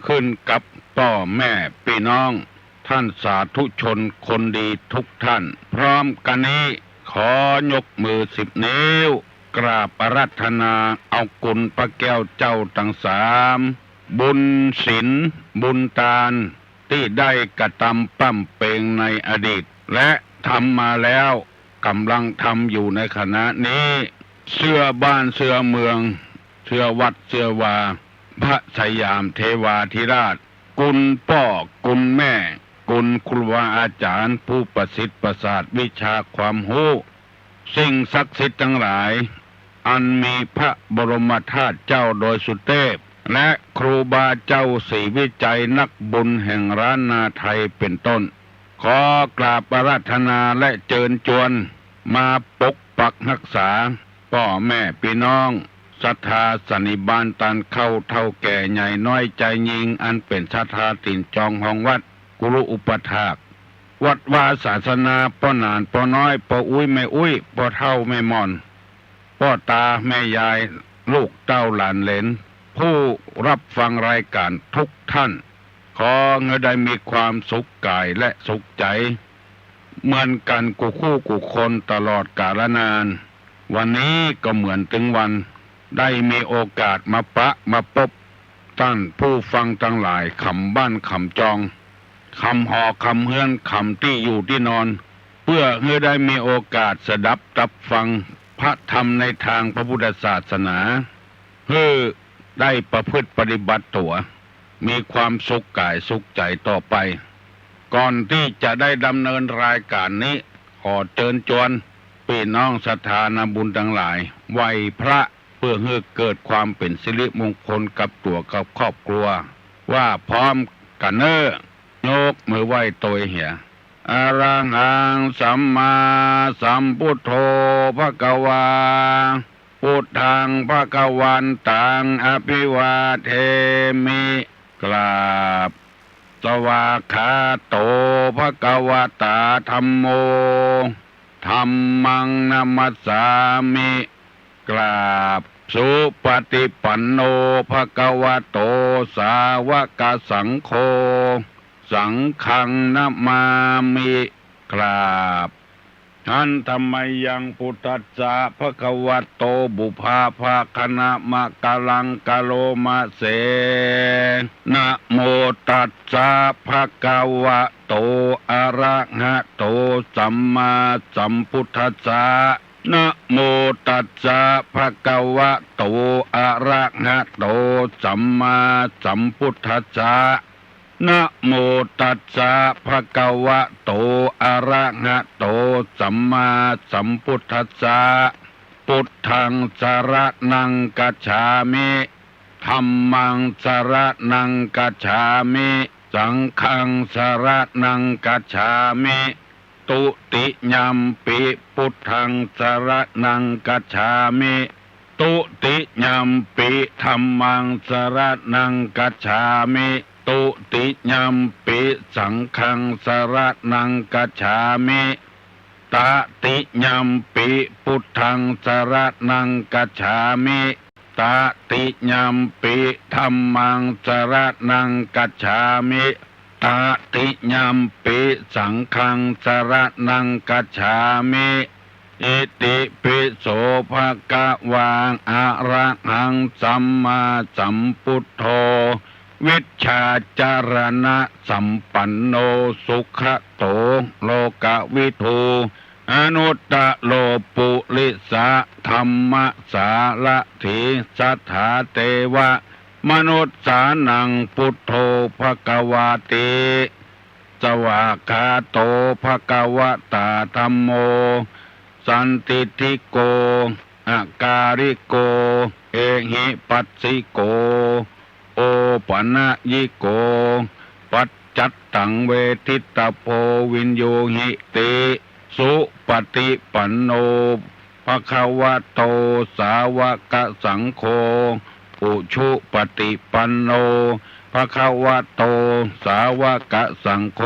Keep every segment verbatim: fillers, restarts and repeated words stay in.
ขึ้นกับป้อแม่ปี้น้อง ท่านสาธุชนคนดีทุกท่าน พร้อมกั๋นนี้ ขอยกมือสิบนิ้ว กราบอาราธนาเอาคุณพระแก้วเจ้าตังสาม บุญศีล บุญตาน ตี้ได้กระตำปล้ำเปงในอดีต และทำมาแล้ว ก่ำลังทำอยู่ในขณะนี้ เสื้อบ้านเสื้อเมือง เสื้อวัดเสื้อวา พระสยามเทวาธิราช คุณป้อ คุณแม่ คุณครูบาอาจ๋ารย์ ผู้ประสิทธิ์ประสาทวิชาความฮู้ สิ่งศักดิ์สิทธิ์ตังหลาย อันมีพระบรมธาตุเจ้าดอยสุเตพ และครูบาเจ้าศรีวิชัยนักบุญแห่งล้านนาไทยเป๋นต้น ขอกราบอาราธนาและเจิญจวน มาปกปักฮักษา ป้อแม่ปี้น้อง ศรัทธาสันนิบาตต้านเข้าเฒ่าแก่ใหญ่น้อยจายญิง อันเป๋นศรัทธาตี๋นจองของวัด กุรุอุปัฏฐาก วัดวาศาสนา ป้อหนานป้อน้อย ป้ออุ๊ยแม่อุ๊ย ป้อเฒ่าแม่หม่อน ป้อตาแม่ยาย ลูกเต้าหลานเหลน ผู้ฮับฟังรายก๋านทุกท่าน ขอหื้อได้มีความสุขก๋ายและสุขใจ๋ เหมือนกั๋นกู้คู่กู้คนตลอดกาลนาน วันนี้ก็เหมือนตึงวัน ได้มีโอกาสมาปะมาปบ ต้านผู้ฟังตังหลาย ขำบ้านขำจอง ขำหอขำเฮือน ขำตี้อยู่ตี้นอน เปื้อหื้อได้มีโอกาสสดับตับฟังพระธรรมในตางพระพุทธศาสนา หื้อได้ประพฤติปฏิบัติตั๋ว มีความสุขก๋ายสุขใจ๋ต่อไป ก่อนตี้จะได้ดำเนินรายก๋านนี้ ขอเจิญจวนปี้น้องศรัทธานาบุญตังหลาย ไหว้พระ เปื้อหื้อเกิดความเป๋นสิริมงคลกับตั๋วกับครอบครัว ว่าพร้อมกั๋นเน่อ ยกมือไหว้โตยเหีย อะระหังสัมมาสัมพุทโธภะคะวา พุทธังภะคะวันตังอะภิวาเทมิ กราบ สวากขาโตภะคะวะตาธัมโม ธัมมังนะมัสสามิ กราบ สุปฏิปันโนภะคะวะโต สาวกสังโฆ สังฆังนะมามิ กราบ หันธะมะยัง พุทธัสสะภะคะวะโต ปุพพะภะคะนะมะกะลังกะโลมะเส นะโมตัสสะภะคะวะโต อะระหะโต สัมมาสัมพุทธัสสะ นะโมตัสสะภะคะวะโต อะระหะโต สัมมาสัมพุทธัสสะ นะโมตัสสะภะคะวะโต อะระหะโต สัมมาสัมพุทธัสสะ พุทธังสะระณังกัจฉามิ ธัมมังสะระณังกัจฉามิ สังฆังสะระณังกัจฉามิ ตุติยัมปิพุทธังสะระณังกัจฉามิ ตุติยัมปิธัมมังสะระณังกัจฉามิ ตุติยัมปิสังฆังสะระณังกัจฉามิ ตติยัมปิพุทธังสะระณังกัจฉามิ ตติยัมปิธัมมังสะระณังกัจฉามิ ตติยัมปิสังฆังสะระณังกัจฉามิ อิติปิโสภะคะวา อะระหังสัมมาสัมพุทโธ วิชชาจารณะสัมปันโน สุขะโต โลกะวิทู อนุตตะโร ปุริสะธัมมะสารถี สัทธาเตวะมนุสสานัง พุทโธภะคะวาติ สวากขาโตภะคะวะตาธัมโม สันทิฏฐิโก อะกาลิโก เอหิปัสสิโก โอปะนะยิโก ปัจจัตตังเวทิตะโพ วิญญูหิติ สุปฏิปันโน ภะคะวะโต สาวกสังโฆ อุชุปฏิปันโน ภะคะวะโต สาวกสังโฆ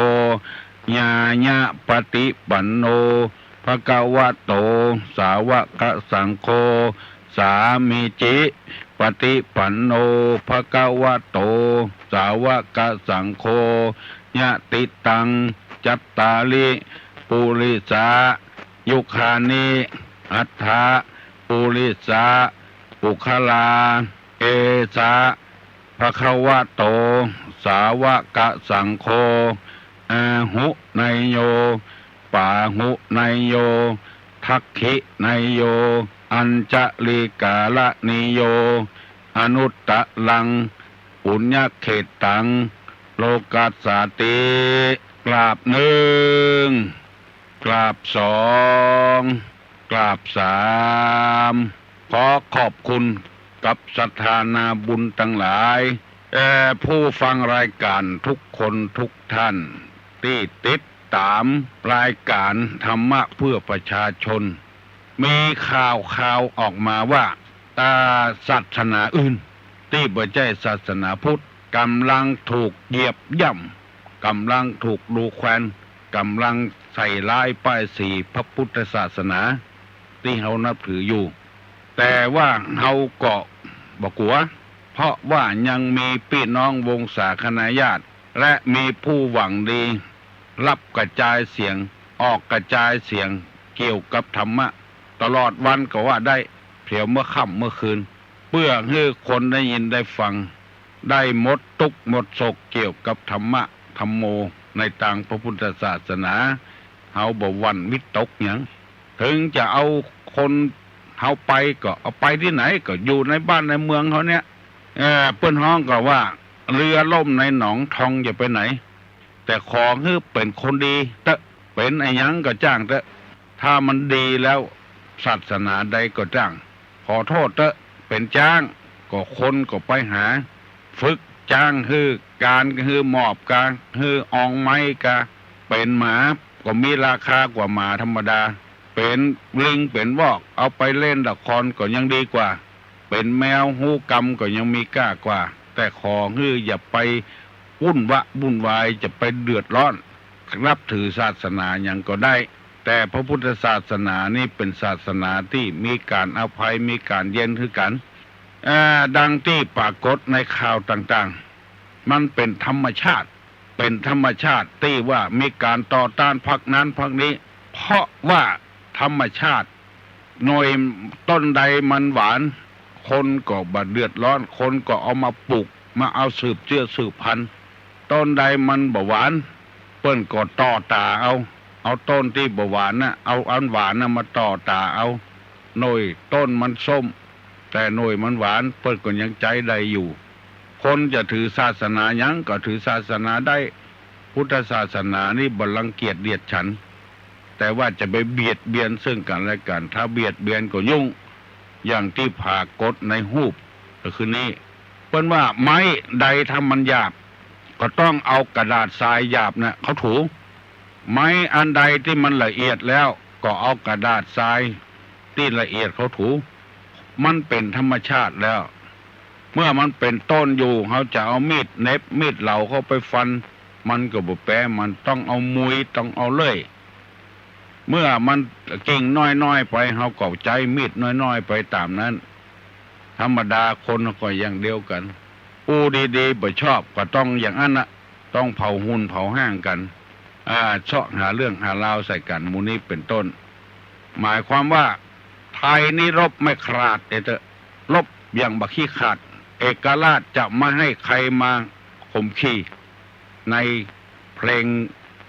ญาญะปฏิปันโน ภะคะวะโต สาวกสังโฆ สามีจิป ปฏิปันโน ภะคะวะโต สาวกสังโฆ ยะติตัง จัตตาริ ปุริสา ยุคานิ อัฏฐะ ปุริสะ ปุคคลา เอสะ ภะคะวะโต สาวกสังโฆ อาหุเนยโย ปาหุเนยโย ทักขิเนยโย อัญชลีการณีโย อนุตตรัง ปุญญเขตตัง โลกัสสาติ กราบนึ่ง กราบสอง กราบสาม ขอขอบคุณกับศรัทธานาบุญตังหลาย แอ่ ผู้ฟังรายก๋านทุกคนทุกท่าน ตี้ติดต๋ามรายก๋านธรรมะเพื่อประชาชน มีข่าวข่าวออกมาว่า อ่า ศาสนาอื่น ตี้บ่ใจ้ศาสนาพุทธ ก่ำลังถูกเหยียบย่ำ ก่ำลังถูกดูแควน ก่ำลังใส่ร้ายป้ายสีพระพุทธศาสนา ตี้เฮานับถืออยู่ แต่ว่าเฮาก็บ่กั๋ว เพราะว่ายังมีปี้น้องวงศาคณาญาติ และมีผู้หวังดี ฮับกระจายเสียง ออกกระจายเสียงเกี่ยวกับธรรมะ ตลอดวันก็ว่าได้ เสียเมื่อค่ำเมื่อคืน เปื้อหื้อคนได้ยินได้ฟัง ได้หมดตุ๊กข์หมดโศกเกี่ยวกับธรรมะ ธัมโม ในตางพระพุทธศาสนา เฮาบ่หวั่นวิตกหยัง เถิงจะเอาคนเฮาไปก็เอาไปตี้ไหน ก็อยู่ในบ้านในเมืองเฮาเนี่ย เอ่อ เปิ้นฮ้องก็ว่า เรือล่มในหนองทองอย่าไปไหน แต่ขอหื้อเป๋นคนดีเต๊อะ เป๋นอะหยังก็จ้างเต๊อะ ถ้ามันดีแล้ว ศาสนาใดก็จ้าง ขอโต้ษเต๊อะ เป๋นจ๊าง ก็คนก็ไปหา ฝึกจ๊างหื้อก๋าน หื้อหมอบกา หื้ออองไม้กา เป๋นหมาก็มีราคากว่าหมาธรรมดา เป๋นลิงเป๋นวอก เอาไปเล่นละครก็ยังดีกว่า เป๋นแมวฮู้กำก็ยังมีก้ากว่า แต่ขอหื้ออย่าไปวุ่นวะวุ่นวาย จะไปเดือดร้อน นับถือศาสนาหยังก็ได้ แต่พระพุทธศาสนานี่เป๋นศาสนาตี้มีก๋านอภัย มีก๋านเย็นหื้อกั๋น เอ่อ ดังตี้ปรากฏในข่าวต่างๆ มันเป๋นธรรมชาติ เป๋นธรรมชาติตี้ว่ามีก๋านต่อต้านพรรคนั้นพรรคนี้ เพราะว่าธรรมชาติ หน่วยต้นใดมันหวาน คนก็บ่เดือดร้อน คนก็เอามาปลูก มาเอาสืบเจื้อสืบพันธุ์ ต้นใดมันบ่หวาน เปิ้นก็ต่อต๋าเอา เอาต้นตี้บ่หวานน่ะ เอาอันหวานน่ะมาต่อต๋าเอา หน่วยต้นมันส้ม แต่หน่วยมันหวาน เปิ้นก็ยังใจ๊ได้อยู่ คนจะถือศาสนาหยังก็ถือศาสนาได้ พุทธศาสนานี่บ่รังเกียจเดียดฉัน แต่ว่าจะไปเบียดเบียนซึ่งกั๋นและกั๋น ถ้าเบียดเบียนก็ยุ่ง อย่างตี้ปรากฏในฮูปก็คือนี้ เปิ้นว่าไม้ใดถ้ามันหยาบ ก็ต้องเอากระดาษทรายหยาบน่ะเขาถู ไม้อันใดตี้มันละเอียดแล้ว ก็เอากระดาษทรายตี้ละเอียดเขาถู มันเป๋นธรรมชาติแล้ว เมื่อมันเป๋นต้นอยู่ เฮาจะเอามีดเหน็บ มีดเหลาเข้าไปฟัน มันก็บ่แป๊ มันต้องเอามุย ต้องเอาเลื่อย เมื่อมันกิ่งน้อยๆ ไป เฮาก็ใจ๊มีดน้อยๆ ไปต๋ามนั้น ธรรมดาคนก็อย่างเดียวกั๋น อู้ดีๆ บ่ชอบก็ต้องอย่างอั้นน่ะ ต้องเผาหื้นเผาห้างกั๋น อ่า เซาะหาเรื่องหาราวใส่กั๋น หมู่นี้เป๋นต้น หมายความว่า ไทยนี่รบไม่ขาดเต๊อะ รบอย่างบ่ขี้ขาด เอกราชจะไม่ให้ใครมาข่มขี่ ในเพลง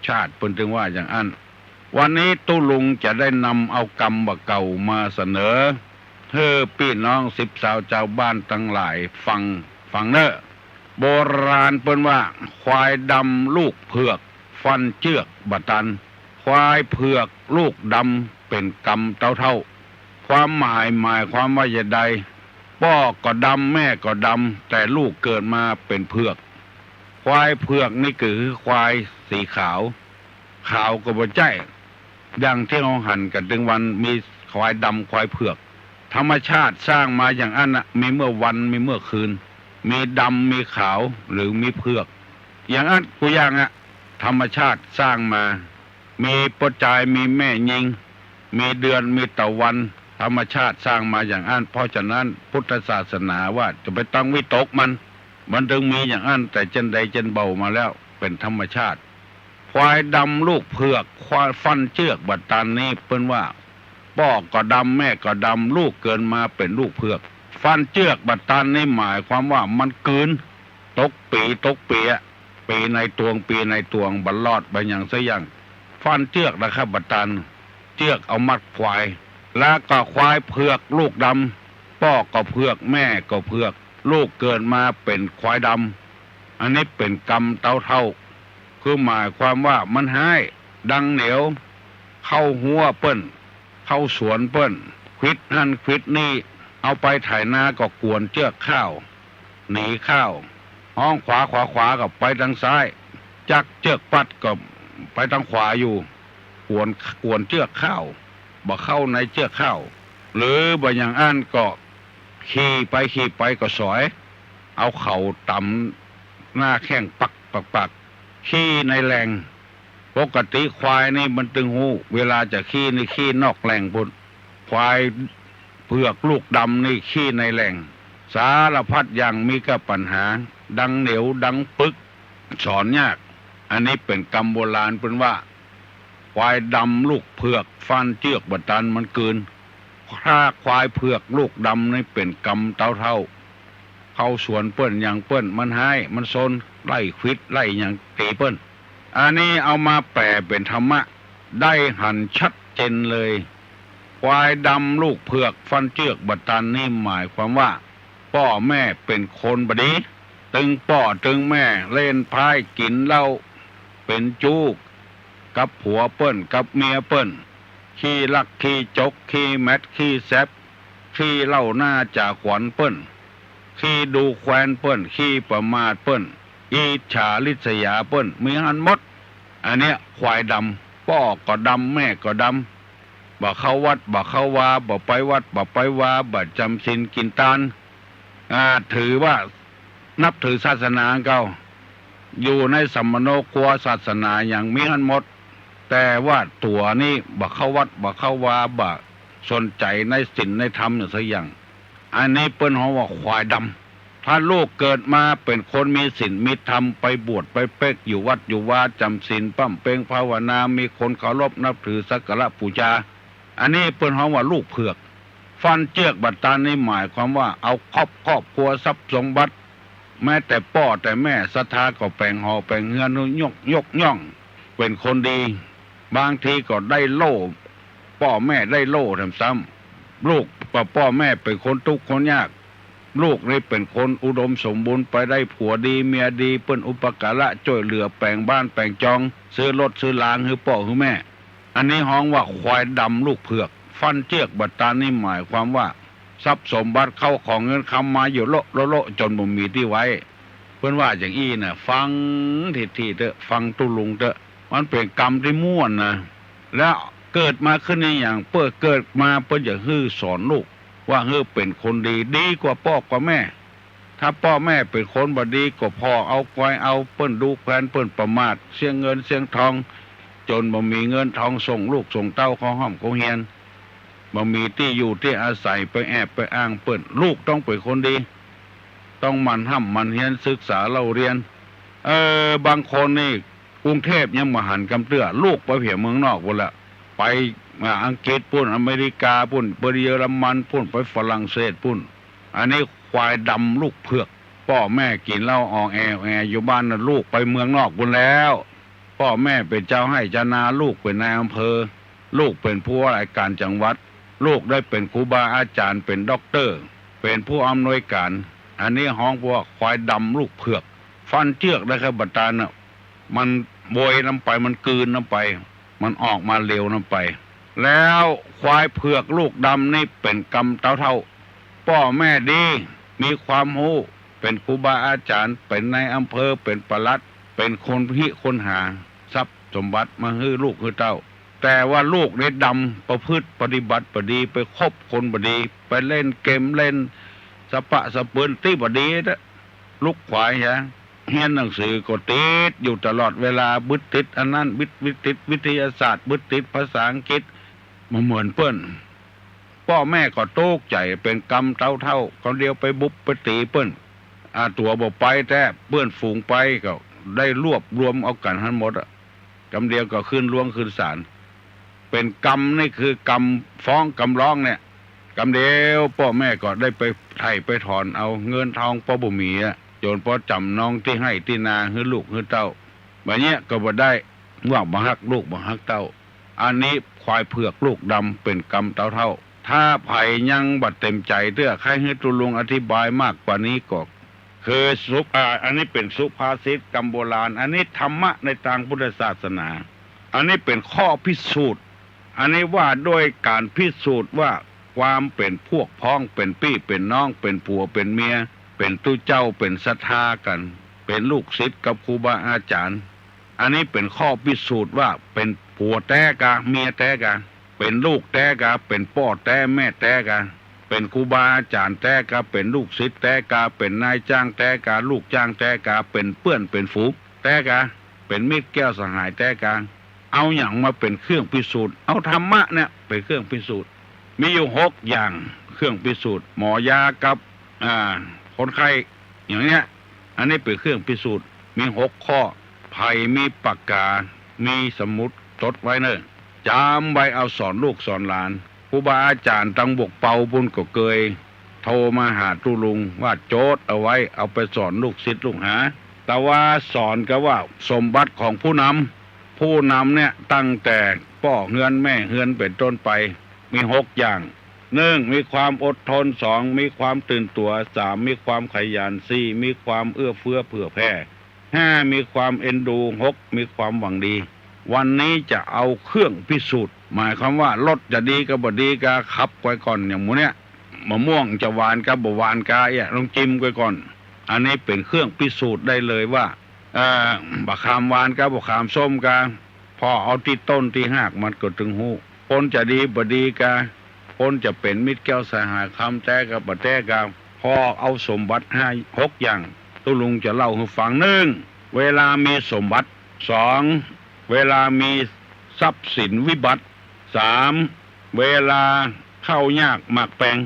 ชาติเปิ้นตึงว่าอย่างอั้น วันนี้ตุ๊ลุงจะได้นำเอากำบ่าเก่ามาเสนอ หื้อปี้น้องสิบสาวจาวบ้านตังหลายฟัง ฟังเน่อ โบราณเปิ้นว่า ควายดำลูกเผือก ฟันเจื้อกบ่ตัน ควายเผือกลูกดำเป๋นกำเต้าเถ้า ความหมายหมายความว่าจะใด ป้อก็ดำแม่ก็ดำ แต่ลูกเกิดมาเป๋นเผือก ควายเผือกนี่ก็คือควายสีขาว ขาวก็บ่ใจ้ ดังตี้เฮาหันกั๋นตึงวันมีควายดำควายเผือก ธรรมชาติสร้างมาอย่างอั้นน่ะ มีเมื่อวันมีเมื่อคืน มีดำมีขาวหรือมีเผือก อย่างอั้นกู้อย่างอะ ธรรมชาติสร้างมา มีป้อจายมีแม่ญิง มีเดือนมีตะวัน ธ ธรรมชาติสร้างมาอย่างอั้น เพราะฉะนั้นพุทธศาสนาว่าจะบ่ต้องวิตกมัน มันตึงมีอย่างอั้นแต่เจินใดเจินเบามาแล้ว เป๋นธรรมชาติ ควายดำลูกเผือก ควายฟันเจื้อกบ่ตันนี้เปิ้นว่า ป้อก็ดำแม่ก็ดำ ลูกเกิดมาเป๋นลูกเผือก ฟันเจื้อกบ่ตันนี้หมายความว่ามันกืน ตกปี๋ตกปี๋อะ ปี๋ในตวง ปี๋ในตวง บ่รอดบ่หยังสักอย่าง ฟันเจื้อกนะครับบ่ตัน เจื้อกเอามัดควาย แล้วก็ควายเผือกลูกดำ ป้อก็เผือกแม่ก็เผือก ลูกเกิดมาเป๋นควายดำ อันนี้เป๋นกรรมเต้าเฒ่า คือหมายความว่ามันฮ้าย ดังเหนียว เข้าฮั้วเปิ้น เข้าสวนเปิ้น ขวิดหั้นขวิดนี่ เอาไปไถนาก็กวนเจื้อกข้าว หนีข้าว ฮ้องขวาขวาขวาก็ไปตางซ้าย จักเจื้อกปัดก็ไปตางขวาอยู่ กวน กวนเจื้อกข้าว บ่เข้าในเจื้อกข้าว หรือบ่อย่างอั้นก็ขี่ไปขี่ไปก็สอย เอาเข่าตำหน้าแข้งปักปักปัก ขี้ในแหล่ง ปกติควายนี่มันตึงฮู้ เวลาจะขี้นี่ขี้นอกแหล่งพุ้น ควายเผือกลูกดำนี่ขี้ในแหล่ง สารพัดอย่างมีกับปัญหา ดังเหนียวดังปึก สอนยาก อันนี้เป๋นกรรมโบราณเปิ้นว่า ควายดำลูกเผือกฟันเจื้อกบ่ตันมันกืน ถ้าควายเผือกลูกดำนี่เป๋นกรรมเต้าเฒ่า เข้าสวนเปิ้นหยังเปิ้น มันฮ้าย มันซน ไล่ขวิดไล่หยังตีเปิ้น อันนี้เอามาแปลเป๋นธรรมะ ได้หันชัดเจนเลย ควายดำลูกเผือกฟันเจื้อกบ่ตันนี่หมายความว่า ป้อแม่เป๋นคนบ่ดี ตึงป้อตึงแม่เล่นไพ่กิ๋นเหล้า เป๋นจู๊กับผัวเปิ้นกับเมียเปิ้น ขี้ลักขี้จกขี้แม็ดขี้แซ็บ ขี้เล่าหน้าจ๋าขวัญเปิ้น ขี้ดูแควนเปิ้น ขี้ประมาทเปิ้น อิจฉาริษยาเปิ้น มีหั้นหมด อันเนี้ยควายดำ ป้อก็ดำแม่ก็ดำ บ่เข้าวัดบ่เข้าวา บ่ไปวัดบ่ไปวา บ่จ๋ำศีลกิ๋นตาน อ่า ถือว่านับถือศาสนาเก่า อยู่ในสมโนครัวศาสนาหยังมีหั้นหมด แต่ว่าตั๋วนี่บ่เข้าวัดบ่เข้าวา บ่สนใจ๋ในศีลในธรรมหยังสักอย่าง อันนี้เปิ้นฮ้องว่าควายดำ ถ้าลูกเกิดมาเป๋นคนมีศีลมีธรรม ไปบวชไปเป๊กอยู่วัดอยู่วา จ๋ำศีลบำเพ็ญภาวนา มีคนเคารพนับถือสักการะปู๋จา อันนี้เปิ้นฮ้องว่าลูกเผือก ฟันเจื้อกบ่ตันนี่หมายความว่าเอาครอบ ครอบครัวทรัพย์สมบัติ แม้แต่ป้อแต่แม่ศรัทธาก็แป๋งหอแป๋งเฮือน ยก ยกย่อง เป๋นคนดี บางทีก็ได้โล่ ป้อแม่ได้โล่แถมซ้ำ ลูก ป้อแม่เป๋นคนตุ๊กข์คนยาก ลูกนี่เป๋นคนอุดมสมบูรณ์ ไปได้ผัวดีเมียดี เปิ้นอุปการะจ้วยเหลือ แป๋งบ้านแป๋งจอง ซื้อรถซื้อลางหื้อป้อหื้อแม่ อันนี้ฮ้องว่าควายดำลูกเผือก ฟันเจื้อกบ่ตันนี่หมายความว่า ทรัพย์สมบัติเข้าของเงินคำมาอยู่โละโละโละจ๋นบ่มีตี้ไว้ เปิ้นว่าอย่างอี้นะ ฟังถี่ๆ เต๊อะ ฟังตุ๊ลุงเต๊อะ มันเป๋นกรรมตี้ม่วนนะ แล้วเกิดมาขึ้นในอย่าง เปิ้นเกิดมาเปิ้นจะหื้อสอนลูก ว่าหื้อเป๋นคนดี ดีกว่าป้อกว่าแม่ ถ้าป้อแม่เป๋นคนบ่ดีก็ผ่อเอากอยเอา เปิ้นดูแควน เปิ้นประมาท เสี้ยงเงินเสี้ยงทอง จ๋นบ่มีเงินทองส่งลูกส่งเต้าเข้าฮ่ำเข้าเฮียน บ่มีตี้อยู่ตี้อาศัย ไปแอบไปอ้างเปิ้น ลูกต้องเป๋นคนดี ต้องหมั่นฮ่ำหมั่นเฮียน ศึกษาเล่าเรียน เออ บางคนนี่ กรุงเทพยังบ่หันกำเตื้อ ลูกไปเหียเมืองนอกปู้นละ ไป อ่า อังกฤษปู้น อเมริกาปู้น ไปเยอรมันปู้น ไปฝรั่งเศสปู้น อันนี้ควายดำลูกเผือก ป้อแม่กิ๋นเหล้าอ่อแออ่อแออยู่บ้านนะ ลูกไปเมืองนอกปู้นแล้ว ป้อแม่เป๋นจาวไฮ่จาวนา ลูกเป๋นนายอำเภอ ลูกเป๋นผู้ว่าราชการจังหวัด ลูกได้เป๋นครูบาอาจ๋ารย์ เป๋นด็อกเตอร์ เป๋นผู้อำนวยการ อันนี้ฮ้องว่าควายดำลูกเผือก ฟันเจื้อกได้แค่บ่ตันน่ะ มันโวยนำไป มันกืนนำไป มันออกมาเร็วนำไป แล้วควายเผือกลูกดำนี่เป๋นกรรมเต้าเฒ่า ป้อแม่ดี มีความฮู้ เป๋นครูบาอาจ๋ารย์ เป๋นนายอำเภอ เป๋นปลัด เป๋นคนฮิคนหา ทรัพย์สมบัติมาหื้อลูกหื้อเต้า แต่ว่าลูกนี่ดำ ประพฤติปฏิบัติบ่ดี ไปคบคนบ่ดี ไปเล่นเกม เล่นสะปะสะปืนตี้บ่ดีเต๊อะ ลุกขวายฮะ เฮียนหนังสือก็ติดอยู่ตลอดเวลา บึดติดอันนั้น บึด บึดติดวิทยาศาสตร์ บึดติดภาษาอังกฤษ บ่เหมือนเปิ้น ป้อแม่ก็ตุ๊กใจ๋ เป๋นกรรมเต้าเฒ่า กำเดียวไปบุบไปตี๋เปิ้น อาตั๋วบ่ไปแต๊ เปื้อนฝูงไป ก็ได้รวบรวมเอากั๋นหั้นหมดอะ กำเดียวก็ขึ้นล่วงขึ้นศาล เป๋นกรรม นี่คือกรรมฟ้องกรรมร้องเนี่ย กำเดียวป้อแม่ก็ได้ไปไถ่ไปถอนเอาเงินทองป้อบ่มีอะ จ๋นป้อจ๋ำนองตี้ไฮ่ตี้นาหื้อลูกหื้อเต้า บ่าเนี้ยก็บ่ได้ ว่าบ่ฮักลูกบ่ฮักเต้า อันนี้ควายเผือกลูกดำเป๋นกรรมเต้าเฒ่า ถ้าใผยังบ่เต็มใจ๋เตื้อ ใค่หื้อตุ๊ลุงอธิบายมากกว่านี้ก็ คือสุภา อันนี้เป๋นสุภาษิตกำโบราณ อันนี้ธรรมะในตางพุทธศาสนา อันนี้เป๋นข้อพิสูจน์ อันนี้ว่าด้วยก๋านพิสูจน์ว่าความเป๋นพวกพ้อง เป๋นปี้เป๋นน้อง เป๋นผัวเป๋นเมีย เป๋นตุ๊เจ้า เป๋นศรัทธากั๋น เป๋นลูกศิษย์กับครูบาอาจ๋ารย์ อันนี้เป๋นข้อพิสูจน์ว่าเป๋นผัวแต๊กา เมียแต๊กา เป๋นลูกแต๊กา เป๋นป้อแต๊แม่แต๊กา เป๋นครูบาอาจ๋ารย์แต๊กา เป๋นลูกศิษย์แต๊กา เป๋นนายจ้างแต๊กา ลูกจ้างแต๊กา เป๋นเปื้อนเป๋นฝูงแต๊กา เป๋นมิตรแก้วสหายแต๊กา เอาหยังมาเป๋นเครื่องพิสูจน์ เอาธรรมะเนี่ยเป๋นเครื่องพิสูจน์ มีอยู่หกอย่างเครื่องพิสูจน์ หมอยากับ อ่า คนไข้ อย่างเนี้ย อันนี้เป๋นเครื่องพิสูจน์ มีหกข้อ ใผมีปากกา มีสมุดจดไว้เน่อ จ๋ำไว้เอาสอนลูกสอนหลาน ครูบาอาจ๋ารย์ตางบวกเปาปู้นก็เกยโทรมาหาตุ๊ลุงว่าจดเอาไว้ เอาไปสอนลูกศิษย์ลูกหา แต่ว่าสอนกาว่าสมบัติของผู้นำ ผู้นำเนี่ยตั้งแต่ป้อเฮือนแม่เฮือนเป๋นต้นไป มีหกอย่าง หนึ่ง มีความอดทน สอง มีความตื่นตั๋ว สาม มีความขยัน สี่ มีความเอื้อเฟื้อเผื่อแผ่ ห้า มีความเอ็นดู หก มีความหวังดี วันนี้จะเอาเครื่องพิสูจน์ หมายความว่ารถจะดีกาบ่ดีกา ขับไปก่อน อย่างหมู่เนี้ย มะม่วงจะหวานกาบ่หวานกา เอี้ย ต้องจิมไปก่อน อันนี้เป๋นเครื่องพิสูจน์ได้เลยว่า เอ่อ บ่าขามหวานกาบ่าขามส้มกา ผ่อเอาตี้ต้นตี้ฮากมันก็ตึงฮู้ คนจะดีบ่ดีกา คนจะเป๋นมิตรแก้วสหายคำแต๊กาบ่แต๊กา ผ่อเอาสมบัติห้า หกอย่าง ตุ๊ลุงจะเล่าหื้อฟัง หนึ่ง เวลามีสมบัติ สอง เวลามีทรัพย์สินวิบัติ สาม เวลาเข้ายากหมากแปง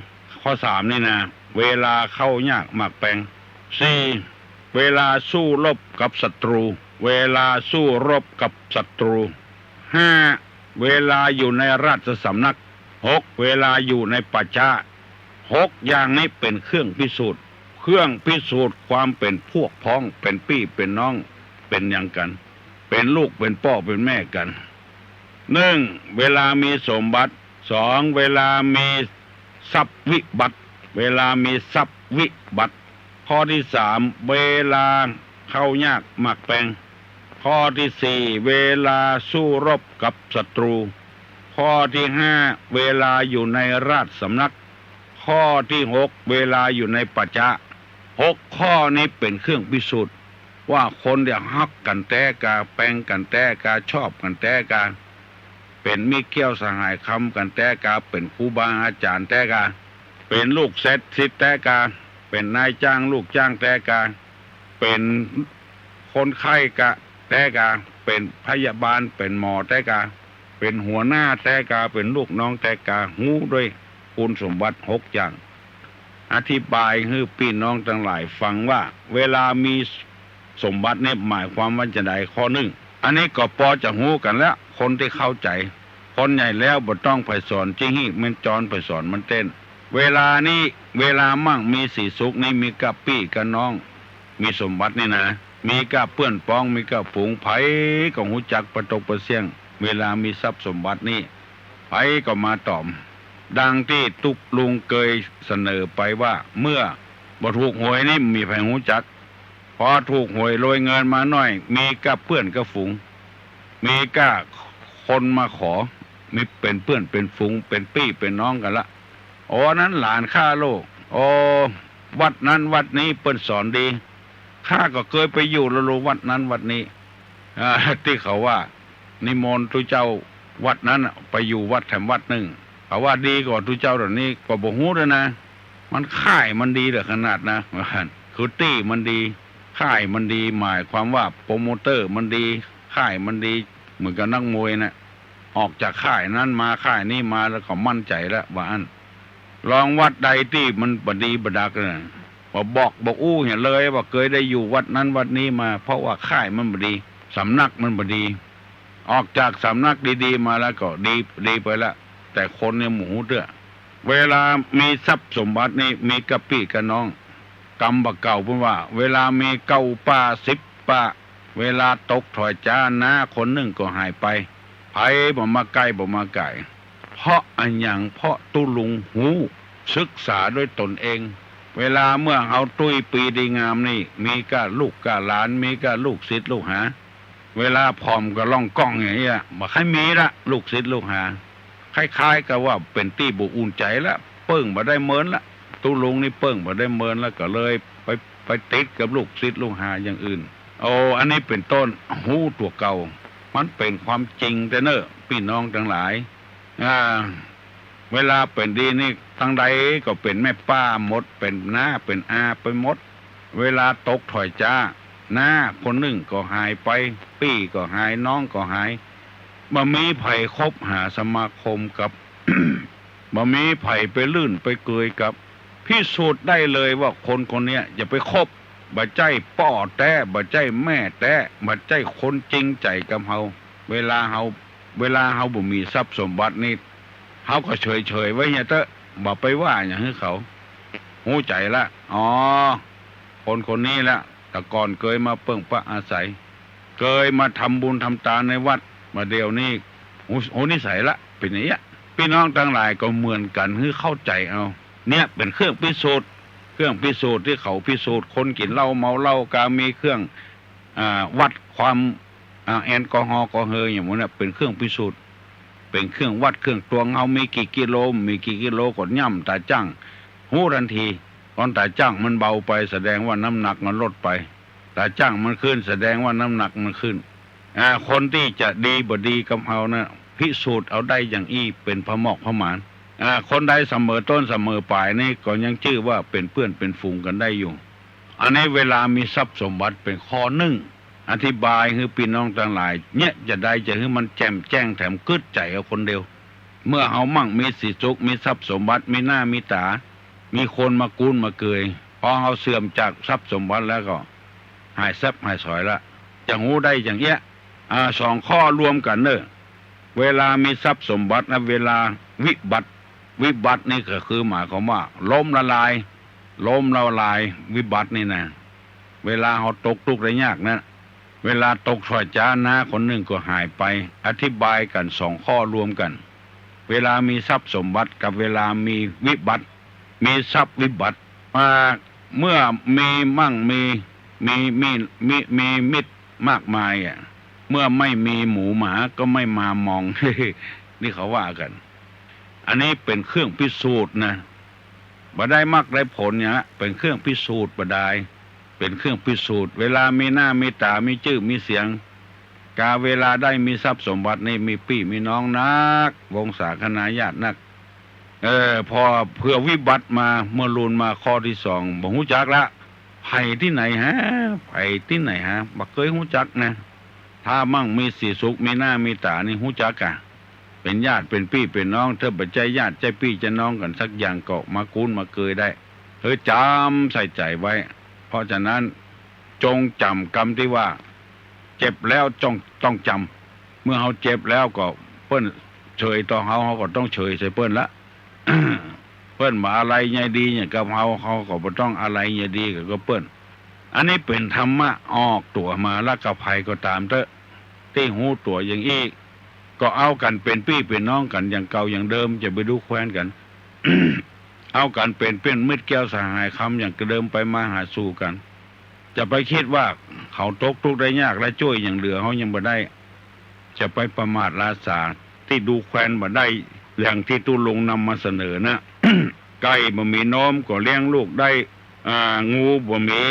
ข้อสามนี่นะ เวลาเข้ายากหมากแปง สี่ เวลาสู้รบกับศัตรู เวลาสู้รบกับศัตรู ห้า เวลาอยู่ในราชสำนัก หก เวลาอยู่ในป่าช้า หกอย่างนี้เป๋นเครื่องพิสูจน์ เครื่องพิสูจน์ความเป๋นพวกพ้อง เป๋นปี้เป๋นน้อง เป๋นหยังกั๋น เป๋นลูกเป๋นป้อเป๋นแม่กั๋น หนึ่ง เวลามีสมบัติ สอง เวลามีทรัพย์วิบัติ เวลามีทรัพย์วิบัติ ข้อตี้สาม เวลาเข้ายากหมากแปง ข้อตี้สี่ เวลาสู้รบกับศัตรู ข้อตี้ห้า เวลาอยู่ในราชสำนัก ข้อตี้หก เวลาอยู่ในป่าช้า หกข้อนี้เป๋นเครื่องพิสูจน์ ว่าคนจะฮักกั๋นแต๊กา แปงกั๋นแต๊กา ชอบกั๋นแต๊กา เป๋นมิตรแก้วสหายคำกั๋นแต๊กา เป๋นครูบาอาจ๋ารย์แต๊กา เป๋นลูกศิษย์แต๊กา เป๋นนายจ้างลูกจ้างแต๊กา เป๋นคนไข้กาแต๊กา เป๋นพยาบาล เป๋นหมอแต๊กา เป๋นหัวหน้าแต๊กา เป๋นลูกน้องแต๊กา ฮู้ด้วยคุณสมบัติหกอย่าง อธิบายหื้อปี้น้องตังหลายฟังว่า เวลามีสมบัติเนี่ยหมายความว่าจาใด ข้อนึ่ง อันนี้ก็ปอจะฮู้กั๋นแล้ว คนตี้เข้าใจ๋ คนใหญ่แล้วบ่ต้องใผสอน จิงหิ้งแม่นจอนใผสอนมันเต้น เวลานี้ เวลามั่งมีสีสุขนี้ มีก้าปี้ก้าน้อง มีสมบัตินี่นะ มีก้าเปื้อนป๊อง มีก้าฝูง ใผก็ฮู้จักปะตกปะเสี้ยง เวลามีทรัพย์สมบัตินี้ ใผก็มาต๋อม ดังตี้ตุ๊ลุงเกยเสนอไปว่า เมื่อบ่ถูกหวยนี่มีใผฮู้จัก พอถูกหวยรวยเงินมาหน้อย มีก้าเปื้อนก้าฝูง มีก้าคนมาขอ มีเป๋นเปื้อนเป๋นฝูง เป๋นปี้เป๋นน้องกั๋นละ โอ้ อันนั้นหลานข้าโลก โอ้ วัดนั้นวัดนี้เปิ้นสอนดี ข้าก็เกยไปอยู่ละโลวัดนั้นวัดนี้ อ่า ตี้เขาว่า นิมนต์ตุ๊เจ้าวัดนั้นน่ะ ไปอยู่วัดแถมวัดนึ่ง เขาว่าดีกว่าตุ๊เจ้าเดี๋ยวนี้ ก็บ่ฮู้ด้วยนะ มันค่ายมันดีเหลือขนาดนะ ว่าหั้น คือตี้มันดี ค่ายมันดี หมายความว่าโปรโมเตอร์มันดี ค่ายมันดี เหมือนกับนักมวยน่ะ ออกจากค่ายนั้นมาค่ายนี้มาแล้วก็มั่นใจ๋แล้ว ว่าอั้น ลองวัดใดตี้มันบ่ดีบ่ดักน่ะ บ่บอกบ่อู้เหียเลยว่าเกยได้อยู่วัดนั้นวัดนี้มา เพราะว่าค่ายมันบ่ดี สำนักมันบ่ดี ออกจากสำนักดีๆ มาแล้วก็ดี ดีไปละ แต่คนเนี่ยบ่ฮู้เตื้อ เวลามีทรัพย์สมบัตินี่มีก้าปี้ก้าน้อง กำบ่าเก่าเปิ้นว่า เวลามีเก้าป้าสิบป้า เวลาตกถ้อยจ๊า น้าคนนึ่งก็หายไป ใผบ่มาใก้บ่มาใก๋ เพราะอะหยัง เพราะตุ๊ลุงฮู้ ศึกษาด้วยตนเอง เวลาเมื่อเฮาตุ้ยปีดีงามนี่ มีก้าลูกก้าหลาน มีก้าลูกศิษย์ลูกหา เวลาผ่อมก็ล่องก้องอย่างเงี้ย บ่ใค่มีละ ลูกศิษย์ลูกหา คล้ายๆ กับว่าเป๋นตี้บ่อุ่นใจ๋ละ เปิ้งบ่ได้เมินละ ตุ๊ลุงนี่เปิ้งบ่ได้เมินละ ก็เลยไป ไปติดกับลูกศิษย์ลูกหาอย่างอื่น โอ้ อันนี้เป๋นต้น ฮู้ตั๋วเก่า มันเป๋นความจริงแต๊เน่อ ปี้น้องตังหลาย อ่า เวลาเป๋นดีนี่ ตังใดก็เป๋นแม่ป้าหมด เป๋นน้าเป๋นอาไปหมด เวลาตกถ้อยจ๊า น้าคนนึ่งก็หายไป ปี้ก็หาย น้องก็หาย บ่มีใผคบหาสมาคมกับ บ่มีใผไปลื่นไปเกยกับ พิสูจน์ได้เลยว่าคนคนเนี้ยอย่าไปคบ บ่ใจ้ป้อแต๊ บ่ใจ้แม่แต๊ บ่ใจ้คนจริงใจ๋กับเฮา เวลาเฮา เวลาเฮาบ่มีทรัพย์สมบัตินี่ เฮาก็เฉยๆ ไว้เหียเต๊อะ บ่ไปว่าหยังหื้อเขา ฮู้ใจ๋ละ อ๋อ คนคนนี้ละ แต่ก่อนเกยมาเปิ้งปะอาศัย เกยมาทำบุญทำตานในวัด บ่าเดี่ยวนี้ ฮู้ ฮู้นิสัยละ เป๋นอย่างเงี้ย ปี้น้องตังหลายก็เหมือนกั๋น หื้อเข้าใจ๋เอา เนี่ยเป๋นเครื่องพิสูจน์ เครื่องพิสูจน์ตี้เขาพิสูจน์คนกิ๋นเหล้าเมาเหล้า กามีเครื่อง อ่า วัดความ อ่า แอลกอฮอล์กอเฮออย่างหมู่เนี่ย เป๋นเครื่องพิสูจน์ เป๋นเครื่องวัดเครื่องตวง เฮามีกี่กิโล มีกี่กิโลก็ย่ำต๋าจั่ง ฮู้ตันที ต๋อนต๋าจั่งมันเบาไป แสดงว่าน้ำหนักมันลดไป ต๋าจั่งมันขึ้น แสดงว่าน้ำหนักมันขึ้น อ่า คนตี้จะดีบ่ดีกับเฮานะ พิสูจน์เอาได้อย่างอี้ เป๋นผะหมอกผะหมาน อ่า คนใดเสมอต้นเสมอป๋ายนี่ ก็ยังจื้อว่าเป๋นเปื้อนเป๋นฝูงกั๋นได้อยู่ อันนี้เวลามีทรัพย์สมบัติเป๋นข้อนึ่ง อธิบายหื้อปี้น้องตังหลาย เนี่ยจะใดจะหื้อมันแจ่มแจ้งแถมกึ๊ดใจ๋เอาคนเดียว เมื่อเฮามั่งมีสีสุข มีทรัพย์สมบัติ มีหน้ามีต๋า มีคนมากู้นมาเกย พอเฮาเสื่อมจากทรัพย์สมบัติแล้วก็ หายแซบหายสอยละ จะฮู้ได้อย่างเอี้ย อ่า สองข้อรวมกั๋นเน่อ เวลามีทรัพย์สมบัตินะ เวลาวิบัติ วิบัตินี่ก็คือหมายความว่าล้มละลาย ล้มละลาย วิบัตินี่นะ เวลาเฮาตกตุ๊กข์ได้ยากนะ เวลาตกถ้อยจ๊า น้าคนนึ่งก็หายไป อธิบายกั๋นสองข้อรวมกั๋น เวลามีทรัพย์สมบัติกับเวลามีวิบัติ มีทรัพย์วิบัติ อ่า เมื่อมีมั่งมี มี มี มี มีมิตรมากมายอะ เมื่อไม่มีหมูหมาก็ไม่มามอง นี่เขาว่ากั๋น อันนี้เป๋นเครื่องพิสูจน์นะ บ่ได้มรรคได้ผลเนี่ย เป๋นเครื่องพิสูจน์บ่ดาย เป๋นเครื่องพิสูจน์ เวลามีหน้ามีต๋า มีจื้อมีเสียง กาเวลาได้มีทรัพย์สมบัตินี่ มีปี้มีน้องนัก วงศาคณาญาตินัก เออ พอเผื่อวิบัติมา เมื่อลูนมาข้อตี้สอง บ่ฮู้จักละ ใผตี้ไหนฮะ ใผตี้ไหนฮะ บ่เกยฮู้จักนะ ถ้ามั่งมีสีสุข มีหน้ามีต๋านี่ฮู้จักอะ เป๋นญาติเป๋นปี้เป๋นน้อง ถ้าบ่ใจ้ญาติใจ้ปี้ใจ้น้องกั๋นสักอย่างก็มากู้นมาเกยได้ เออ จ๋ำใส่ใจ๋ไว้ เพราะฉะนั้น จงจ๋ำกำตี้ว่า เจ็บแล้วจงต้องจ๋ำ เมื่อเฮาเจ็บแล้วก็เปิ้นเฉยต่อเฮา เฮาก็ต้องเฉยใส่เปิ้นละ เปิ้นบ่อาลัยใยดีอย่างกับเฮา เฮาก็บ่ต้องอาลัยใยดีกับเปิ้น อันนี้เป๋นธรรมะออกตั๋วมา ละกับใผก็ต๋ามเต๊อะ ตี้ฮู้ตั๋วอย่างอี้ ก็เอากั๋นเป๋นปี้เป๋นน้องกั๋นอย่างเก่าอย่างเดิม จะไปดูแควนกั๋น เอากั๋นเป๋นเปื้อนมิตรแก้วสหายคำอย่างเดิม ไปมาหาสู่กั๋น จะไปกึ๊ดว่าเขาตกตุ๊กข์ได้ยากและจ้วยอย่างเหลือเฮายังบ่ได้ จะไปประมาทลาสาตี้ดูแควนบ่ได้ อย่างตี้ตุ๊ลุงนำมาเสนอนะ ไก่บ่มีนมก็เลี้ยงลูกได้ อ่า งูบ่มี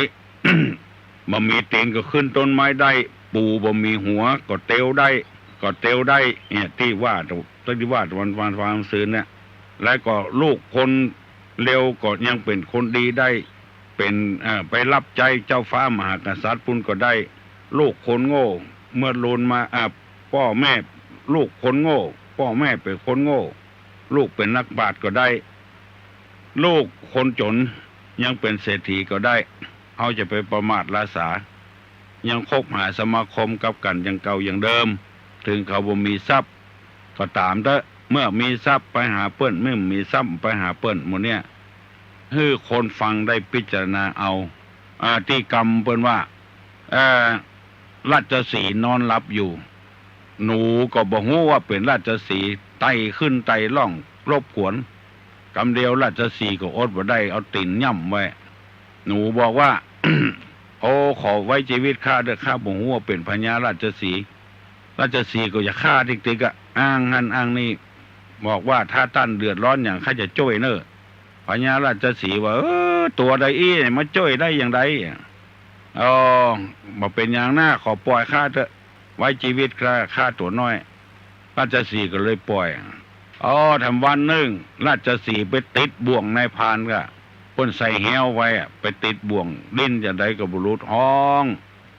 บ่มีตีนก็ขึ้นต้นไม้ได้ ปูบ่มีหัวก็เตียวได้ ก็เตียวได้ เนี่ย ตี้ว่า ตี้ว่าวัน วัน วันซืนเนี่ย แล้วก็ลูกคนเลวก็ยังเป๋นคนดีได้ เป๋น เอ่อ ไปฮับใจ๊เจ้าฟ้ามหากษัตริย์ปู้นก็ได้ ลูกคนโง่ เมื่อลูนมา อ่า ป้อแม่ ลูกคนโง่ ป้อแม่เป๋นคนโง่ ลูกเป๋นนักปราชญ์ก็ได้ ลูกคนจ๋นยังเป๋นเศรษฐีก็ได้ เฮาจะไปประมาทละสา ยังคบหาสมาคมกับกั๋นอย่างเก่าอย่างเดิม เถิงเขาบ่มีทรัพย์ก็ต๋ามเต๊อะ เมื่อมีทรัพย์ไปหาเปิ้น เมื่อบ่มีทรัพย์ไปหาเปิ้น หมู่เนี้ย หื้อคนฟังได้พิจารณาเอา อ่า ตี้กำเปิ้นว่า เอ่อ ราชสีห์นอนหลับอยู่ หนูก็บ่ฮู้ว่าเป๋นราชสีห์ ไต่ขึ้นไต่ล่องรบกวน กำเดียวราชสีห์ก็อดบ่ได้ เอาตี๋นย่ำไว้ หนูบอกว่า โอ้ ขอไว้จีวิตข้าเต๊อะ ข้าบ่ฮู้ว่าเป๋นพญาราชสีห์ ราชสีห์ก็จะฆ่าติ๊กๆ อะ อ้างหั้นอ้างนี่ บอกว่า ถ้าต้านเดือดร้อนหยัง ข้าจะจ้วยเน่อ พญาราชสีห์ว่า เออ ตั๋วใดอี้มาจ้วยได้อย่างใด อ๋อ บ่เป๋นหยังนา ขอป่อยข้าเต๊อะ ไว้จีวิตข้า ข้าตั๋วน้อย ราชสีห์ก็เลยป่อย อ๋อ แถมวันนึ่ง ราชสีห์ไปติดบ่วงนายพรานก่ะ เปิ้นใส่แฮ้วไว้อะ ไปติดบ่วง ดิ้นจะใดก็บ่หลุด ฮ้อง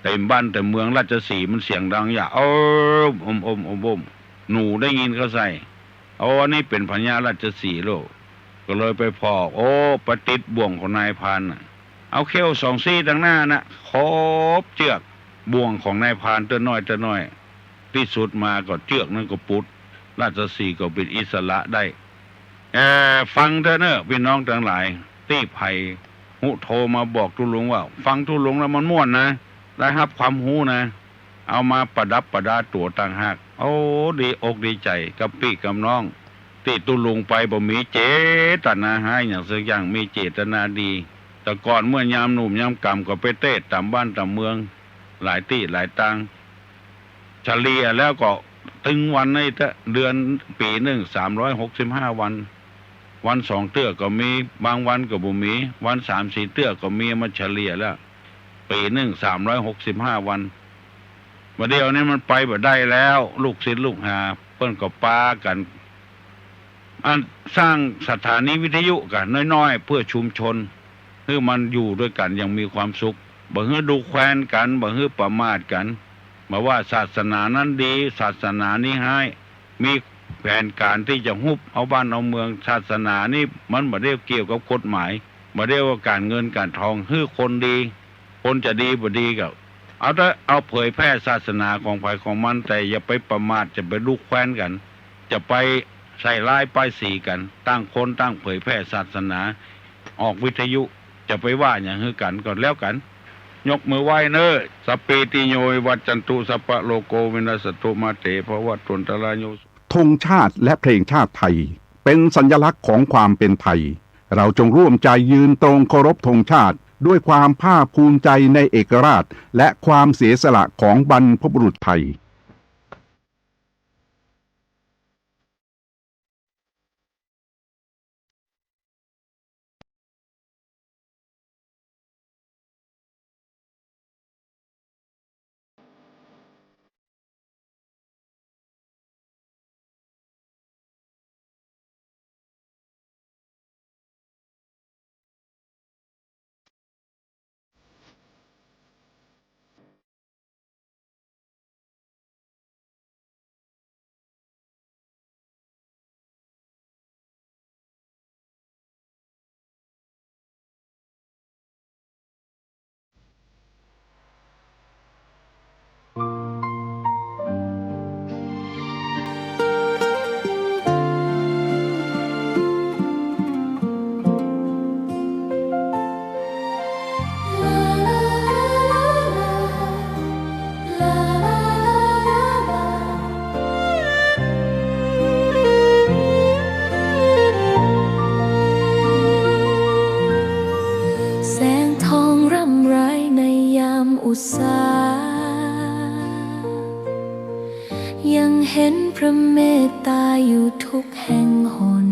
เต็มบ้านเต็มเมือง ราชสีห์มันเสียงดังอย่า โอม โอม โอม โอม โอม หนูได้ยินเข้าใส่ โอ้ อันนี้เป๋นพญาราชสีห์โลก ก็เลยไปผ่อ โอ้ ไปติดบ่วงของนายพรานน่ะ เอาเขี้ยวสองซี่ตังหน้าน่ะ ขบเจื้อกบ่วงของนายพรานเตื้อน้อยเตื้อน้อย ตี้สุดมาก็เจื้อกนั้นก็ปุด ราชสีห์ก็เป๋นอิสระได้ เอ่อ ฟังเต๊อะเน่อ ปี้น้องตังหลาย ตี้ใผฮู้โทรมาบอกตุ๊ลุงว่า ฟังตุ๊ลุงแล้วมันม่วนนะ ได้ฮับความฮู้นะ เอามาประดับประดาตั๋วต่างหาก โอ้ ดีอกดีใจ๋กับปี้กับน้อง ตี้ตุ๊ลุงไปบ่มีเจตนาฮ้ายหยังสักอย่าง มีเจตนาดี แต่ก่อนเมื่อยามหนุ่มยามก๋ำก็ไปเตศน์ต๋ามบ้านต๋ามเมือง หลายตี้หลายตาง เฉลี่ยแล้วก็ตึงวันในเต๊อะ เดือน ปี๋นึ่ง สามร้อยหกสิบห้าวัน วันสองเตื้อก็มี บางวันก็บ่มี วันสามสี่เตื้อก็มี มาเฉลี่ยแล้ว ปี๋นึ่ง สามร้อยหกสิบห้าวัน บ่าเดี่ยวนี้มันไปบ่ได้แล้ว ลูกศิษย์ลูกหาเปิ้นก็ปากั๋น อันสร้างสถานีวิทยุก่ะน้อยๆ เพื่อชุมชน หื้อมันอยู่ตวยกั๋นอย่างมีความสุข บ่หื้อดูแควนกั๋น บ่หื้อประมาทกั๋น บ่ว่าศาสนานั้นดี ศาสนานี้ฮ้าย มีแผนก๋านตี้จะฮุบเอาบ้านเอาเมือง ศาสนานี้มันบ่ได้เกี่ยวกับกฎหมาย บ่ได้ว่าก๋านเงินก๋านทอง หื้อคนดี คนจะดีบ่ดีก็ เอาเต๊อะ เอาเผยแพร่ศาสนาของใผของมัน แต่อย่าไปประมาท อย่าไปดูแควนกั๋น อย่าไปใส่ร้ายป้ายสีกั๋น ต่างคนต่างเผยแพร่ศาสนา ออกวิทยุ จะไปว่าหยังหื้อกั๋นก็แล้วกั๋น ยกมือไหว้เน่อ สัพพีติโยวิวัชชันตุ สัพพะโรโควินัสสะตุ มาเตภวัตวันตรายโย ธงชาติและเพลงชาติไทย เป็นสัญลักษณ์ของความเป็นไทย เราจงร่วมใจยืนตรงเคารพธงชาติ ด้วยความภาคภูมิใจในเอกราช และความเสียสละของบรรพบุรุษไทยแสงทองร่ำไรในยามอุษา ยังเห็นพระเมตตาอยู่ทุกแห่งหน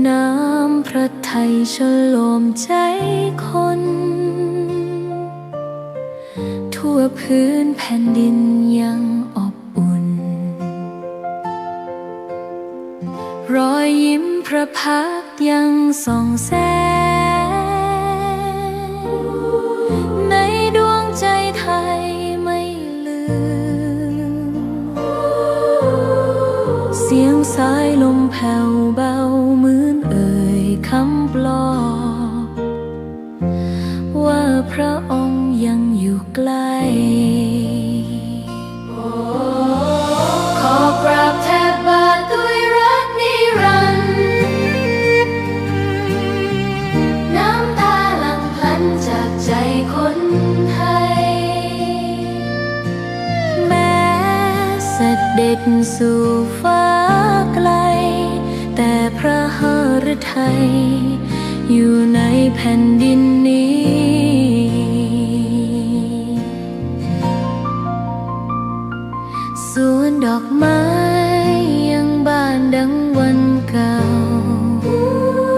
น้ำพระทัยชโลมใจคน ทั่วพื้นแผ่นดินยังอบอุ่น รอยยิ้มพระพักตร์ยังส่องแสง ในดวงใจไทยไม่ลืม เสียงสายลมแผ่วเบา ไกล ขอกราบแทบบาทด้วยรักนิรันดร์ น้ำตาหลั่งพลันจากใจคนไทย แม้เสด็จสู่ฟ้าไกล แต่พระหฤทัยอยู่ในแผ่นดินนี้ สวนดอกไม้ยังบานดังวันเก่า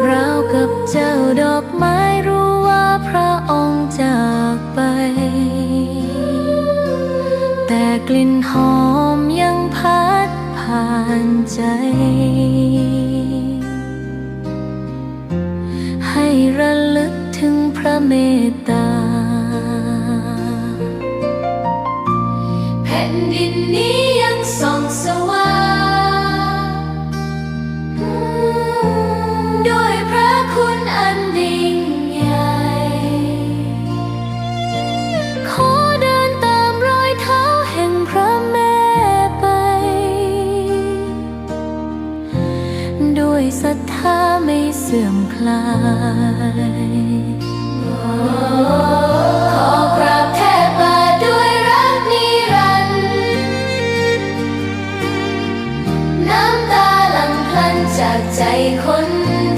ราวกับเจ้าดอกไม้รู้ว่าพระองค์จากไป แต่กลิ่นหอมยังพัดผ่านใจ ให้ระลึกถึงพระเมตตา แผ่นดินนี้ยังส่องสว่าง ด้วยพระคุณอันยิ่งใหญ่ ขอเดินตามรอยเท้าแห่งพระแม่ไป ด้วยศรัทธาไม่เสื่อมคลาย ขอกราบแทบบาทด้วยรักนิรันดร์ น้ำตาหลั่งพลันจากใจคน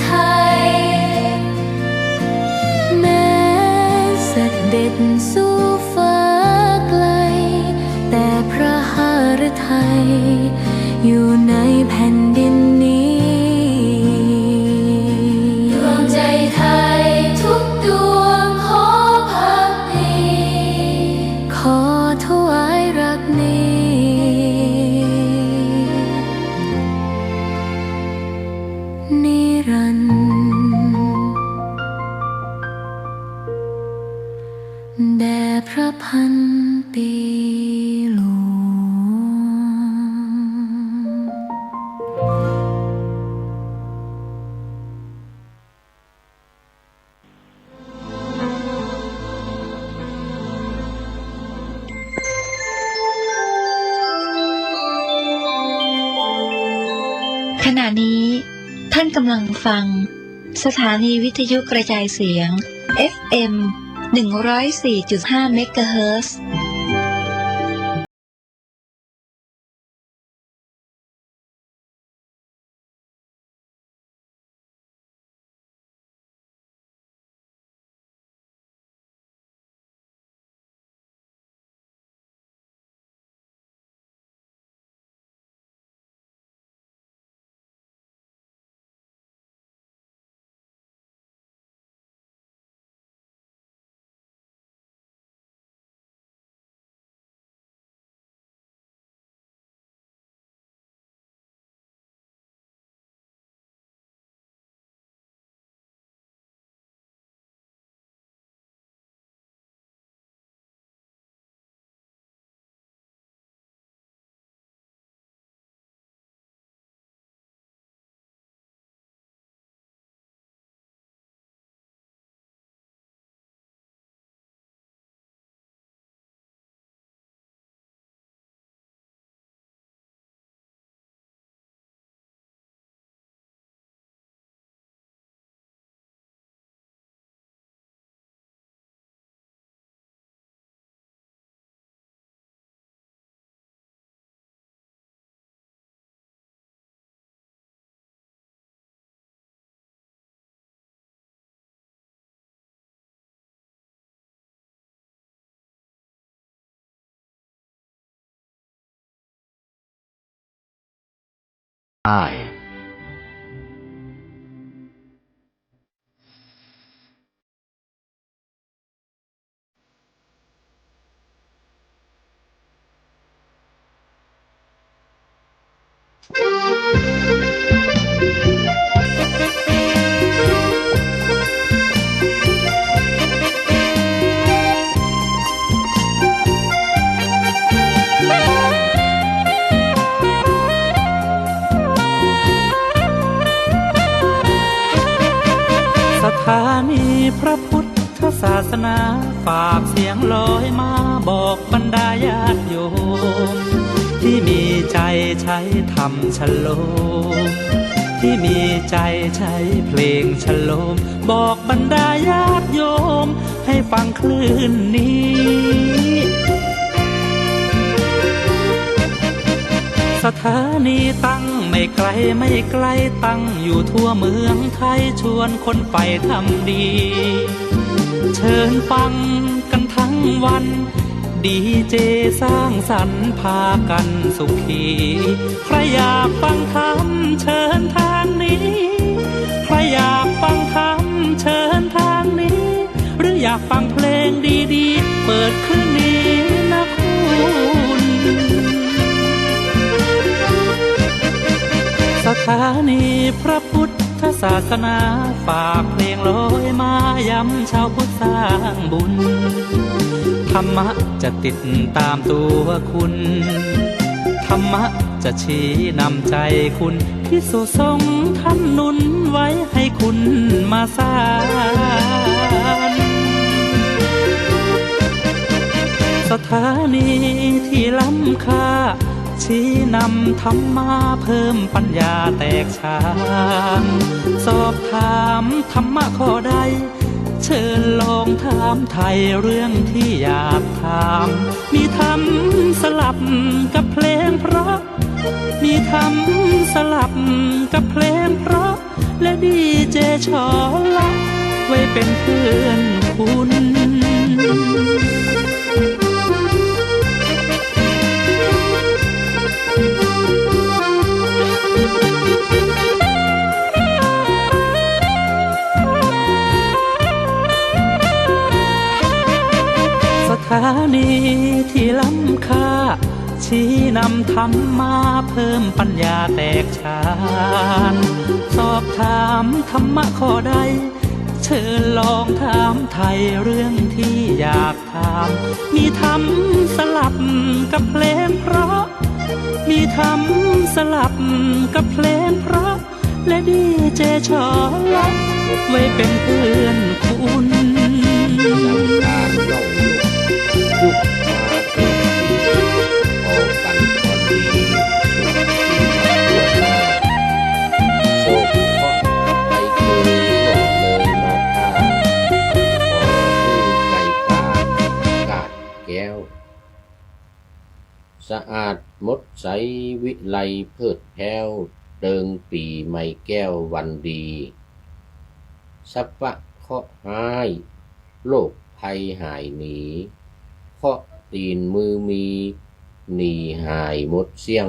ไทย แม้เสด็จสู่ฟ้าไกล แต่พระหฤทัยอยู่ในแผ่นดินนี้ ดวงใจไทยทุกดวงขอภักดี ขอถวายรักนี้ นิรันดร์ แด่พระพันปีหลวง ขณะนี้ท่านกำลังฟังสถานีวิทยุกระจายเสียง เอฟเอ็ม หนึ่งร้อยสี่จุดห้า เมกะเฮิรตซ์ สถานีพระพุทธศาสนา ฝากเสียงลอยมา บอกบรรดาญาติโยม ตี้มีใจ๋ใช้ธรรมชโลม ตี้มีใจ๋ใช้เพลงชโลม บอกบรรดาญาติโยม หื้อฟังคลื่นนี้ สถานีตั้งไม่ไกลไม่ไกล ตั้งอยู่ทั่วเมืองไทย ชวนคนใฝ่ธรรมดี เชิญฟังกั๋นทั้งวัน ดีเจสร้างสรรค์พากั๋นสุขี ใครอยากฟังธรรมเชิญทางนี้ ใครอยากฟังธรรมเชิญทางนี้ หรืออยากฟังเพลงดีๆ เปิดคลื่นนี้นะคุณ สถานีพระพุทธศาสนา ฝากเพลงลอยมายำชาวพุทธสร้างบุญ ธรรมะจะติดตามตัวคุณ ธรรมะจะชี้นำใจ๋คุณ ภิกษุสงฆ์ท่านหนุนไว้ให้คุณมาสาน สถานีที่ล้ำค่า ชี้นำธรรมะเพิ่มปัญญาแตกฉาน สอบถามธรรมะข้อใด เชิญลองถามไถ่เรื่องที่อยากถาม มีธรรมสลับกับเพลงเพราะ มีธรรมสลับกับเพลงเพราะ และดีเจชอละ ไว้เป็นเพื่อนคุณ สถานีที่ล้ำค่า ชี้นำธรรมะเพิ่มปัญญาแตกฉาน สอบถามธรรมะข้อใด เชิญลองถามไถ่เรื่องที่อยากถาม มีธรรมสลับกับเพลงเพราะ มีธรรมสลับกับเพลงเพราะ และดีเจชอละ ไว้เป็นเพื่อนคุณ สังขารล่องลม ยุคมาเกิดปี ออกปันผลดี สุขสีมาทั่วหน้า โศกเคราะห์ภัยเคยล่วงเลยมาข้า ขอผู้ไกลปราศกาดแก้ว สะอาดหมดใสวิไลเพลิดแผ้ว เติงปี๋ใหม่แก้ววันดี สัพพะเคราะห์ฮ้าย โรคภัยหายหนี เคราะห์ตี๋นมือมี หนีหายหมดเสี้ยง